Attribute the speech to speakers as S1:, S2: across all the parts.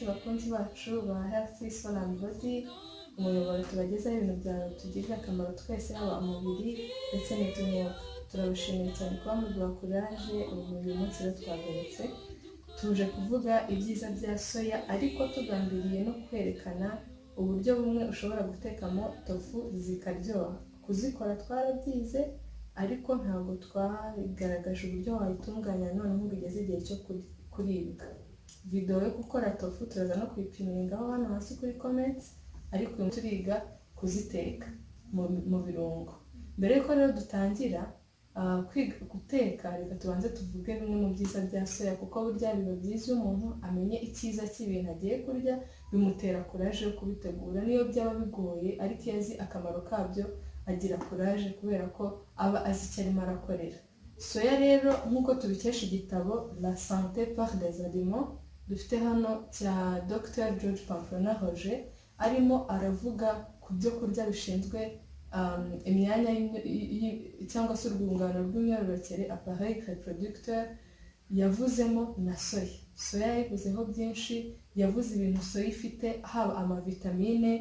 S1: Bakunzi bacu ba Healthy Soul and Body, umuyoboro tubagezaho ibintu byawe bitugirira akamaro twese, haba umubiri ndetse n'iby'umwuka. Turabashimiye cyane kuba muduha courage. Ubu uyu munsi rero twagarutse tuje kuvuga ibyiza bya soya, ariko tugambiriye no kwerekana uburyo bumwe ushobora gutekamo tofu zikaryoha. Kuzikora twarabyize, ariko ntabwo twagaragaje uburyo wayitunganya noneho ngo ugeze igihe cyo kuribwa. Video yo gukora tofu turaza no kuyipiningaho hano hasi kuri comments, ariko uyu munsi turiga kuziteka mu birungo. Mbere y'uko rero dutangira kwiga guteka, reka tubanze tuvuge bimwe mu byiza bya soya, kuko burya biba byiza iyo umuntu amenye icyiza cy'ibintu agiye kurya, bimutera courage yo kubitegura niyo byaba bigoye. Ariko iyo azi akamaro kabyo, agira courage kubera ko aba azi icyo arimo arakorera. Soya rero, nk'uko tubikesha igitabo La Santé par les aliments dufite hano cya Dr George Pamplona Roger, arimo aravuga ku byo kurya bishinzwe imyanya cyangwa se urwungano rw'imyororokere, appareil reproducteur, yavuzemo na soya. Soya yayivuzeho byinshi. Yavuze ibintu soya ifite, haba amavitamine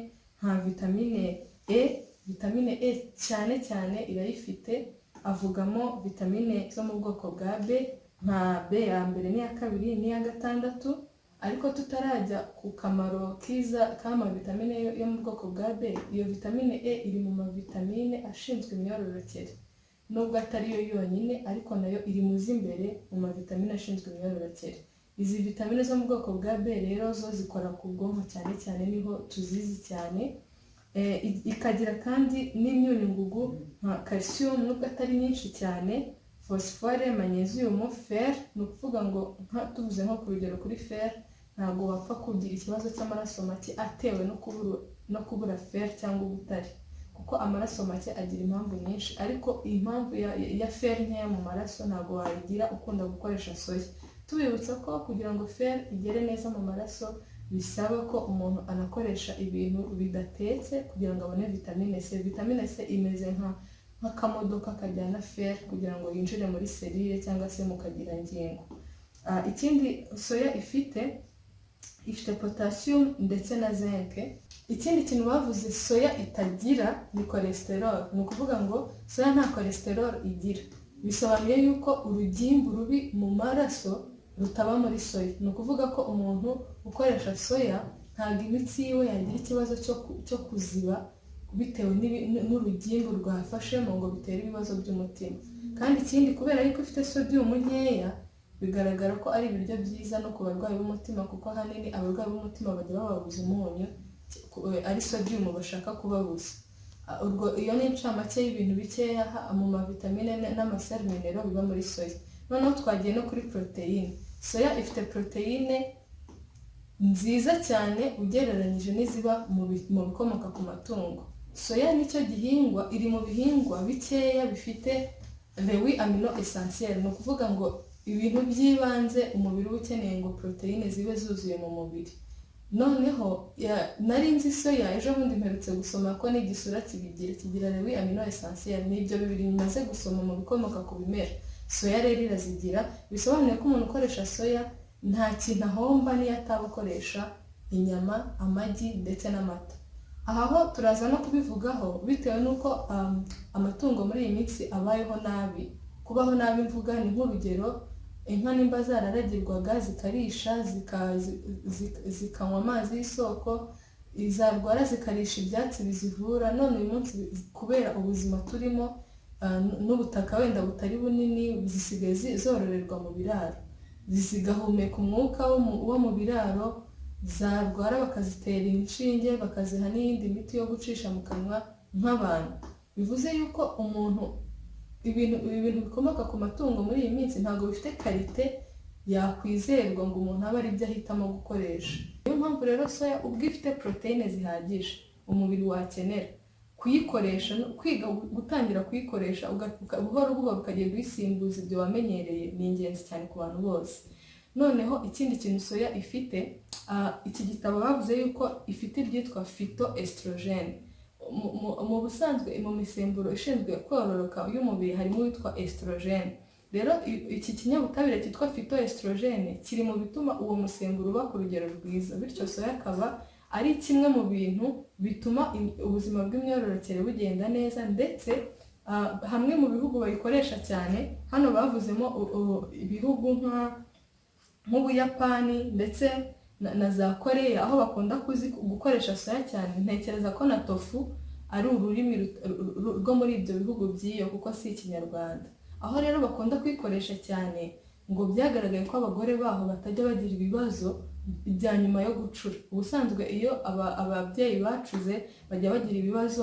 S1: nka vitamine E. Vitamine E cyane cyane irayifite. Avugamo vitamine zo mu bwoko bwa B, nka B ya mbere n'iya kabiri n'iya gatandatu. Ariko tutarajya ku kamaro kiza k'amavitamine yo mu bwoko bwa B, iyo vitamine E iri mu mavitamine ashinzwe imyororokere, nubwo atari yo yonyine, ariko nayo iri mu z'imbere mu mavitamine ashinzwe imyororokere. Izi vitamine zo mu bwoko bwa B rero zo zikora ku bwonko cyane cyane, niho tuzizi cyane. Ikagira kandi n'imyunyungugu nka calcium, nubwo atari nyinshi cyane, phosphore, magnesium, fer. Ni ukuvuga ngo nka tuvuze nko ku rugero kuri fer, ntabwo wapfa kugira ikibazo cy'amaraso make atewe no kubura fer cyangwa ubutare, kuko amaraso make agira impamvu nyinshi, ariko impamvu ya fer nkeya mu maraso ntabwo wayigira ukunda gukoresha soya. Tubibutsa ko kugira ngo fer igere neza mu maraso, bisaba ko umuntu anakoresha ibintu bidatetse kugira ngo abone vitamine C. Vitamine C imeze nk'akamodoka kajyana fer kugira ngo yinjire muri cellule cyangwa se mu kagirangingo. Ikindi soya ifite, ifite potassium ndetse na zinc. Ikindi kintu bavuze soya itagira ni cholesterol. Ni ukuvuga ngo soya nta cholesterol igira, bisobanuye yuko urugimbu rubi mu maraso rutaba muri soya. Ni ukuvuga ko umuntu ukoresha soya ntabwo imitsi yiwe yagira ikibazo cyo kuziba bitewe n'urugimbu rwafashemo ngo bitere ibibazo by'umutima. Kandi ikindi, kubera yuko ifite sodium nkeya, bigaragara ko ari ibiryo byiza no ku barwayi b'umutima, kuko ahanini abarwayi b'umutima bajya bababuza umunyu, ari sodium bashaka kubabuza. Urwo iyo ni incamake y'ibintu bikeya mu mavitamine n'ama sels minéraux biba muri soya. Noneho twagiye no kuri poroteyine. Soya ifite poroteyine nziza cyane ugereranyije n'iziba mu bikomoka ku matungo. Soya nicyo gihingwa, iri mu bihingwa bikeya bifite les huit amino essentiels, ni ukuvuga ngo ibintu by'ibanze umubiri uba ukeneye ngo poroteyine zibe zuzuye mu mubiri. Noneho nari nzi soya, ejo bundi mperutse gusoma ko n'igisura kibigira, kigira les huit amino essentiels. Ni ibyo bibiri bimaze gusoma mu bikomoka ku bimera. Soya rero irazigira, bisobanuye ko umuntu ukoresha soya nta kintu ahomba niyo ataba akoresha inyama, amagi ndetse n'amata. Aha ho turaza no kubivugaho bitewe n'uko amatungo muri iyi minsi abayeho nabi. Kubaho nabi mvuga ni nk'urugero, inka nimba zararagirwaga zikarisha, zikanywa amazi y'isoko, zarwara zikarisha ibyatsi bizivura, none uyu munsi kubera ubuzima turimo n'ubutaka wenda butari bunini, zisigaye zororerwa mu biraro, zigahumeka umwuka wo mu biraro, zarwara bakazitera inshinge, bakaziha n'iyindi miti yo gucisha mu kanwa nk'abantu. Bivuze yuko umuntu ibintu bikomoka ku matungo muri iyi minsi ntabwo bifite qualité yakwizerwa ngo umuntu abe ari byo ahitamo gukoresha. Niyo mpamvu rero soya, ubwo ifite poroteyine zihagije umubiri wakenera, kuyikoresha, kwiga gutangira kuyikoresha buhoro buhoro ukagenda uyisimbuza ibyo wamenyereye, ni ingenzi cyane ku bantu bose. Noneho ikindi kintu soya ifite, iki gitabo bavuze yuko ifite ibyitwa phytoestrogène. Mu busanzwe mu misemburo ishinzwe kororoka y'umubiri harimo uwitwa estrogène. Rero phytoestrogène ni Rero iki kinyabutabire cyitwa phytoestrogène kiri mu bituma uwo musemburo uba ku rugero rwiza, bityo soya akaba ari kimwe mu bintu bituma ubuzima bw'imyororokere bugenda neza. Ndetse hamwe mu bihugu bayikoresha cyane, hano bavuzemo ibihugu nk'Ubuyapani ndetse na za Koreya, aho bakunda gukoresha soya cyane. Ntekereza ko na tofu ari ururimi rwo muri ibyo bihugu by'iyo, kuko si Ikinyarwanda. Aho rero bakunda kuyikoresha cyane, ngo byagaragaye ko abagore baho batajya bagira ibibazo bya nyuma yo gucura. Ubusanzwe iyo ababyeyi bacuze bajya bagira ibibazo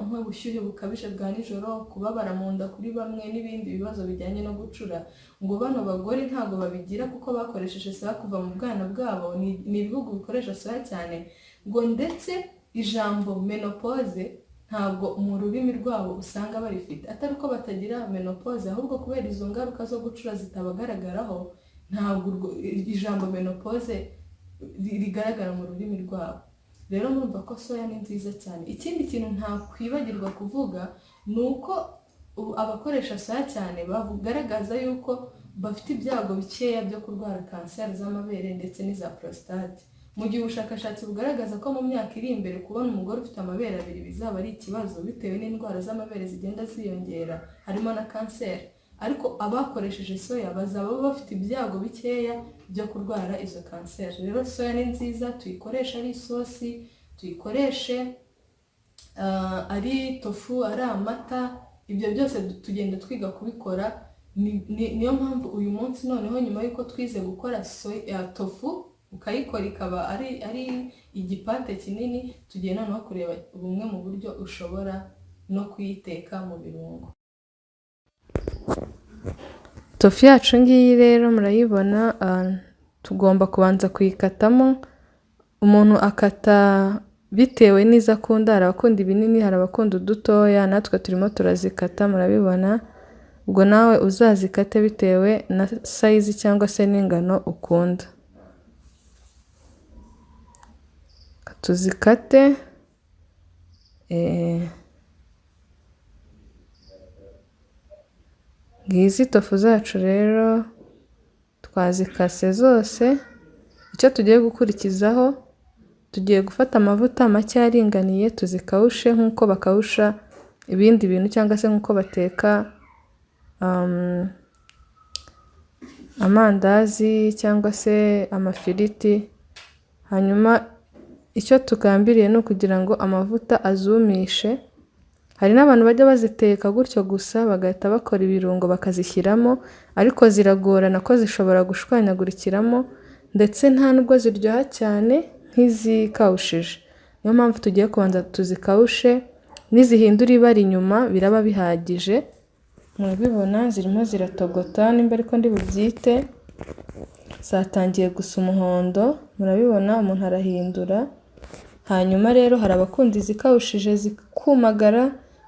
S1: nk'ubushyuhe bukabije bwa nijoro, kubabara mu nda kuri bamwe n'ibindi bibazo bijyanye no gucura. Ngo bano bagore ntabwo babigira kuko bakoresheje soya kuva mu bwana bwabo. Ni ibihugu bikoresha soya cyane, ngo ndetse ijambo ménopause ntabwo mu rurimi rwabo usanga barifite. Atari uko batagira ménopause, ahubwo kubera izo ngaruka zo gucura zitabagaragaraho, ntabwo ijambo ménopause rigaragara mu rurimi rwabo. Rero murumva ko soya ni nziza cyane. Ikindi kintu ntakwibagirwa kuvuga ni uko ubu abakoresha soya cyane bagaragaza yuko bafite ibyago bikeya byo kurwara kanseri z'amabere ndetse n'iza prostate, mu gihe ubushakashatsi bugaragaza ko mu myaka iri imbere kubona umugore ufite amabere abiri bizaba ari ikibazo, bitewe n'indwara z'amabere zigenda ziyongera, harimo na kanseri. Ariko abakoresheje soya bazaba bafite ibyago bikeya byo kurwara izo kanseri. Rero soya ni nziza, tuyikoreshe ari isosi, tuyikoreshe ari tofu, ari amata, ibyo byose tugenda twiga kubikora. Niyo mpamvu uyu munsi noneho, nyuma y'uko twize gukora soya tofu, ukayikora ikaba ari igipate kinini, tugiye noneho kureba bumwe mu buryo ushobora no kuyiteka mu birungo. Tofu yacu ngiyi rero murayibona. Tugomba kubanza kuyikatamo. Umuntu akata bitewe n'izo akunda: hari abakunda ibinini, hari abakunda udutoya. Natwe turimo turazikata, murabibona. Ubwo nawe uzazikate bitewe na size cyangwa se n'ingano ukunda. Tuzikate. Ngizi tofu zacu rero, twazikase zose. Icyo tugiye gukurikizaho, tugiye gufata amavuta make aringaniye, tuzikawushe nk'uko bakawusha ibindi bintu cyangwa se nk'uko bateka amandazi cyangwa se amafiriti. Hanyuma icyo tugambiriye ni ukugira ngo amavuta azumishe. Hari n'abantu bajya baziteka gutyo gusa, bagahita bakora ibirungo bakazishyiramo, ariko ziragorana ko zishobora gushwanyagurikiramo, ndetse nta nubwo ziryoha cyane nk'izikawushije. Niyo mpamvu tugiye kubanza tuzikawushe, nizihindura ibara inyuma biraba bihagije. Murabibona zirimo ziratogota, nimba ariko ndi bubyite, zatangiye gusa umuhondo, murabibona, umuntu arahindura. Hanyuma rero hari abakunda izikawushije zikumagara,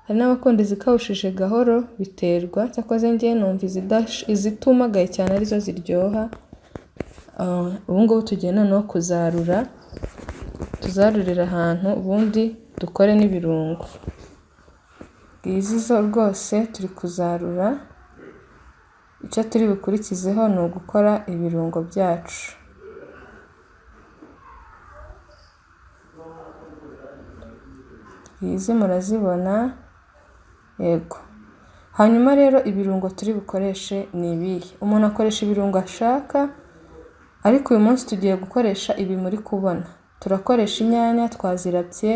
S1: hari n'abakunda izikawushije gahoro, biterwa. Cyakoze njye numva izitumagaye cyane arizo ziryoha. Ubu ngubu tugiye noneho kuzarura, tuzarurire ahantu, ubundi dukore n'ibirungo. Ngizi zo rwose turi kuzarura, icyo turi bukurikizeho ni ugukora ibirungo byacu. Izi murazibona, yego. Hanyuma rero ibirungo turi bukoreshe ni ibihe? Umuntu akoresha ibirungo ashaka, ariko uyu munsi tugiye gukoresha ibi muri kubona. Turakoresha inyanya twazirabye,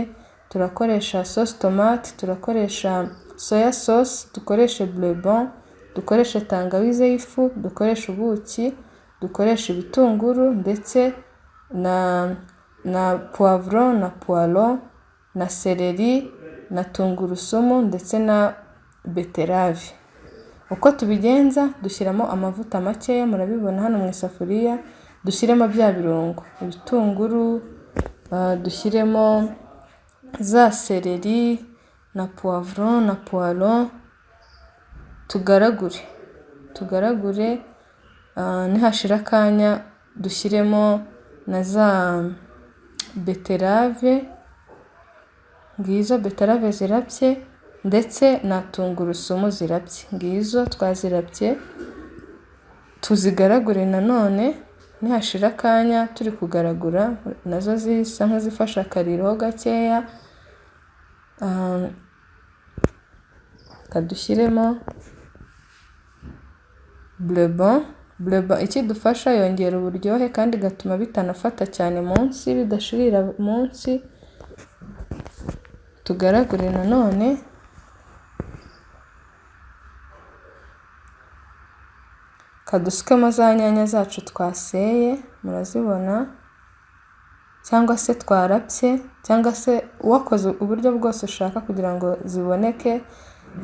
S1: turakoresha sauce tomate, turakoresha soya sauce, dukoreshe bleu-band, dukoreshe tangawize y'ifu, dukoreshe ubuki, dukoreshe ibitunguru ndetse na poivron na poireau na céleri na tungurusumu ndetse na betterave. Uko tubigenza, dushyiramo amavuta makeya, murabibona hano mu isafuriya, dushyiremo bya birungo: ibitunguru, dushyiremo za céleri na poivron na poireau, tugaragure, tugaragure, nihashira akanya dushyiremo na za betterave. Ngizo betterave zirabye ndetse na tungurusumu zirabye, ngizo twazirabye. Tuzigaragure nanone, nihashira akanya turi kugaragura nazo zisa nk'izifashe akariro gakeya. Reka dushyiremo Bleu Bond. Bleu Bond ikidufasha, yongera uburyohe kandi igatuma bitanafata cyane munsi, bidashirira munsi. Tugaragure nanone. Kadusukemo za nyanya zacu twaseye, murazibona, cyangwa se twarapye, cyangwa se wakoze uburyo bwose ushaka kugira ngo ziboneke.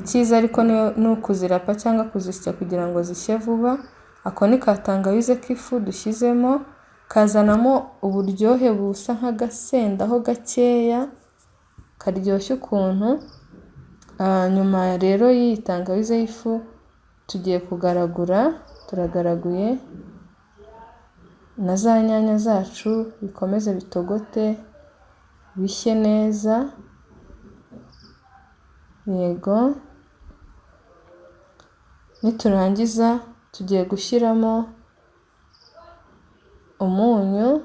S1: Icyiza ariko ni ukuzirapa cyangwa kuzisya kugira ngo zishye vuba. Ako ni ka tangawize k'ifu dushyizemo, kazanamo uburyohe busa nk'agasendaho gakeya, karyoshye ukuntu. Nyuma rero y'iyi tangawize y'ifu tugiye kugaragura, turagaraguye na za nyanya zacu bikomeze bitogote bishye neza. Yego, niturangiza tugiye gushyiramo umunyu.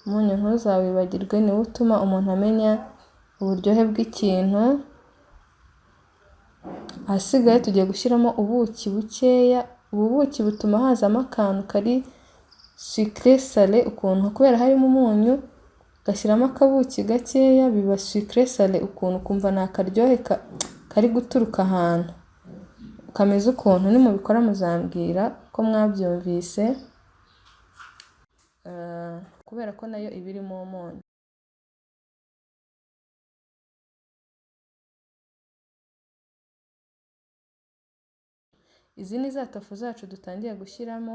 S1: Umunyu ntuzawibagirwe, niwo utuma umuntu amenya uburyohe bw'ikintu. Ahasigaye tugiye gushyiramo ubuki bukeya. Ubu buki butuma hazamo akantu kari sucré salé ukuntu, kubera harimo umunyu ugashyiramo akabuki gakeya, biba sucré salé ukuntu, ukumva ni akaryohe kari guturuka ahantu kameze ukuntu. Nimubikora muzambwira ko mwabyumvise, kubera ko nayo iba irimo umunyu. Izi ni za tofu zacu dutangiye gushyiramo.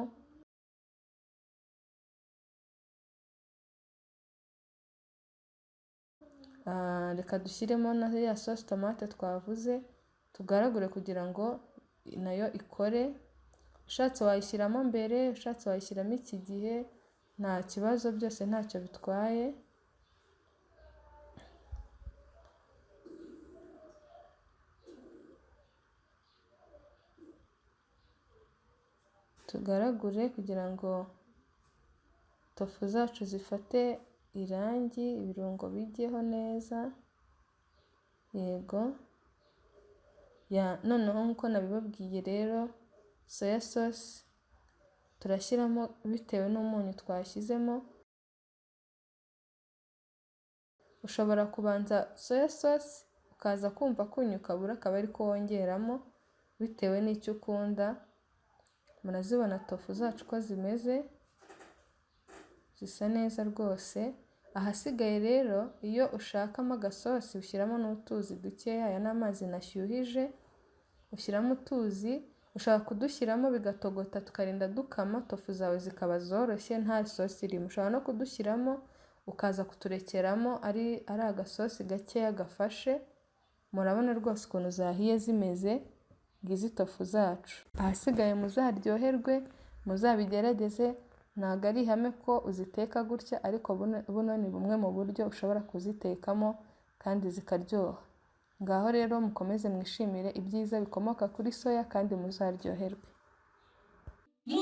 S1: Reka dushyiremo na ya sauce tomate twavuze, tugaragure kugira ngo nayo ikore. Ushatse wayishyiramo mbere, ushatse wayishyiramo iki gihe, nta kibazo, byose ntacyo bitwaye. Tugaragure kugira ngo tofu zacu zifate irangi, ibirungo bijyeho neza. Yego, noneho nk'uko nabibabwiye rero, soya sauce turashyiramo bitewe n'umunyu twashyizemo. Ushobora kubanza soya sauce ukaza kumva akunyu kabura, akaba ariko wongeramo bitewe n'icyo ukunda. Murazibona tofu zacu uko zimeze, zisa neza rwose. Ahasigaye rero iyo ushakamo agasosi ushyiramo n'utuzi dukeya. Aya ni amazi nashyuhije, ushyiramo utuzi, ushobora kudushyiramo bigatogota tukarinda dukama, tofu zawe zikaba zoroshye nta sosi irimo. Ushobora no kudushyiramo ukaza kuturekeramo ari agasosi gakeya gafashe. Murabona rwose ukuntu zahiye zimeze, ngizi tofu zacu. Ahasigaye muzaryoherwe, muzabigerageze. Ntabwo ari ihame ko uziteka gutya, ariko buno ni bumwe mu buryo ushobora kuzitekamo kandi zikaryoha. Ngaho rero mukomeze mwishimire ibyiza bikomoka kuri soya kandi muzaryoherwe.
S2: Mu.